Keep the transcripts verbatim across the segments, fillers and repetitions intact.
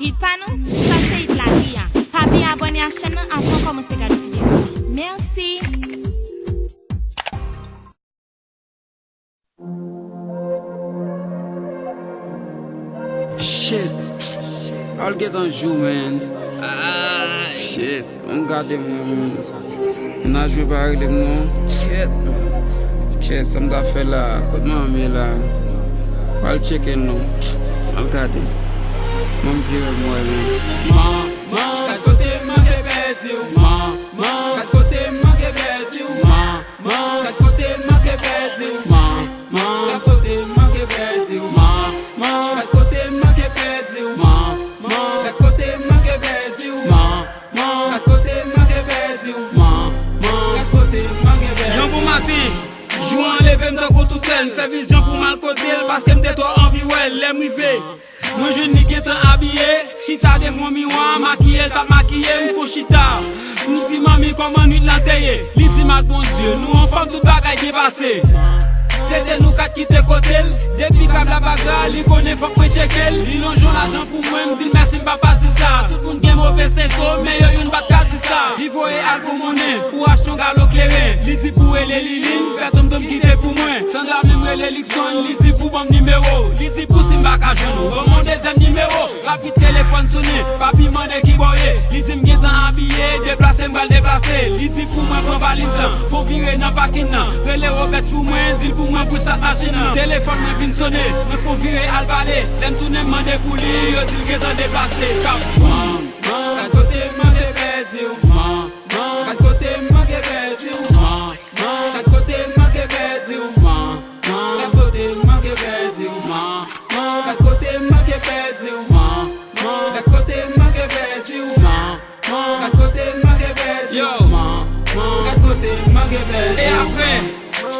Hit pa nou, sa se hit lari a. Pa bliye abòne a chèn nan avan w kòmanse gade videyo. Mèsi! Shit. Al gentan jou, man. Shit. Ann gade mwen, man. Nan jwe pa rele m non. Shit. Shit, sa m ta fè la? Kot manman m ye la? Al tcheke l non. Al gade. Manman m vire m wè, man. Man, man, gad kote m manke pèdi w. Man, man, gad kote m manke pèdi w. Man, man, gad kote m manke pèdi w. Man, man, gad kote m manke pèdi w. Man, man, gad kote m manke pèdi w. Man, man, gad kote m manke pèdi w. Man, man, gad kote m manke pèdi w. Man, man, gad kote m manke pèdi w. Yon bon maten, jou an leve m tankou tout lè. M fè vizyon pou m al kote l, paske m te twò anvi wè l. Lè m rive, mwen jwenn li gentan abiye, chita devan miwa, makiye l t ap makiye, m fon chita. M di, "Manmi, kòman nwit lan te ye?" Li di m, "Ak Bondye, nou anfòm, tout bagay byen pase." Se te nou kat ki te kote l, depi kab la pa gra, li konnen fòk mwen tcheke l. Li lonje yon lajan pou mwen, m di l, "Mèsi, m pa pa di sa." Tout moun gen move sentom, men yo youn pa t ka di sa. Li voye al pou monnen, pou achte yon galo kleren. Li di pou rele Liline, fè tontonm kite pou mwen. Sandra menm rele Luckson, li di pou ban m nimewo. Li di pou si m pa ka jwenn ou, ban m yon dezyèm nimewo. Rapid telefòn sonnen, papi mande ki bò w ye. Li di m gentan abiye, deplase m pral deplase. Li di pou mwen pran valiz lan, fon vire nan pakin nan. Rele Robert pou mwen, di l pou mwen pou stat machin nan. Telefòn mwen vin sonnen, mwen fon vire al pale. Lè m tounen m mande pou li, yo di l gentan deplase. Kap. Man, man, gad kote m manke pèdi w. Man, man, gad kote m manke pèdi w. Man, man, gad kote m manke pèdi w. Man, man, gad kote m manke pèdi w. Man, man, gad kote m manke pèdi w. Man, man, gad kote m manke pèdi w. Man, man, gad kote m manke pèdi w. Yo. Man, man, gad kote m manke pèdi w. E apre,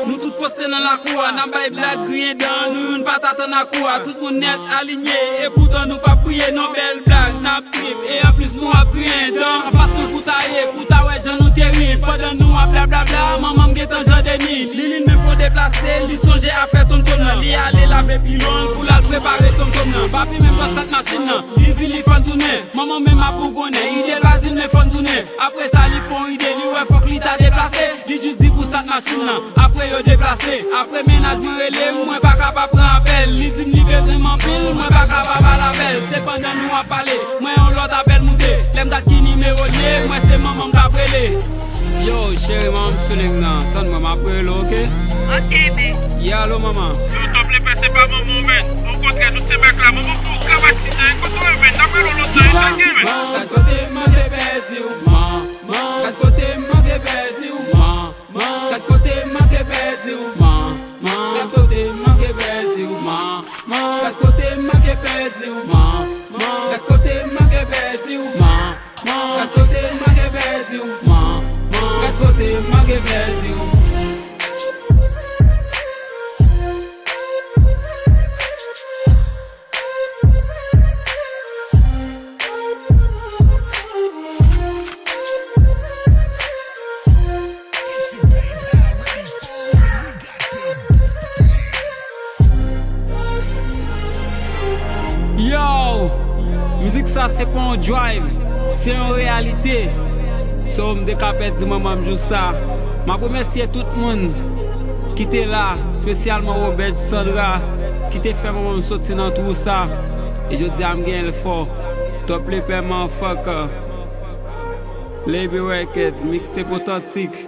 nou tout poste nan lakou a, n ap bay blag, griyen dan, nou youn pa t atann a kou a. Tout moun nèt alinye, e poutan nou p ap priye, non, bèl blag, n ap trip, e anplis nou ap griyen dan. Anfas nou Kouta ye, Kouta wè jan nou te ri, pandan nou ap blablabla, manman m gentan Jan Deni. Liline menm fon deplase, li sonje afè tontonm nan, li ale lave pilon l pou l al prepare tontonm nan. Papi menm pran stat machin nan, li di li fò n tounen. Manman menm ap bougonnen, ide l pa di l men fò n tounen. Apre sa, li fon ide, li wè fòk li ta deplase. Li jis di pou stat machin nan, apre yo deplase. Apre mennaj mwen rele m, mwen pa ka pa pran apèl. Li di m li bezwen m anpil, mwen pa ka pa pale avè l. Se pandan nou ap pale, mwen yon lòt apèl moute. Lè m gad ki nimewo l ye, m wè se manman m k ap rele. Yo, cheri, manman m sou liy nan. Tann mwen, m ap rele w, oke? Oke, babe. Yeah, alo, manman. Yo, tòp lepè, se pa manman w, men. Okontrè, nou se bèk la. Manman fè w gravati, men. Kote w ye, men? N ap rele w lòt tan, e tanke, men. Gad kote m manke pèdi w. Man, man, gad kote m manke pèdi w. Man, man, gad kote m manke pèdi w. Man, man, gad kote m manke pèdi w. Man, man, gad kote m manke pèdi w. Man, man, gad kote m manke pèdi w. Man, man, gad kote m manke pèdi w. Man, man, gad kote m manke pèdi w. Yo! Mizik sa se pa yon drive, se yon reyalite. So, m te ka pèdi manman m jou sa. M ap remèsye tout moun ki te la, espesyalman Robert, Sandra, ki te fè manman m soti nan twou sa. E jodi a m genyen l fò. Top lepè, motherfucker. Lebe Records, mixtape otantik.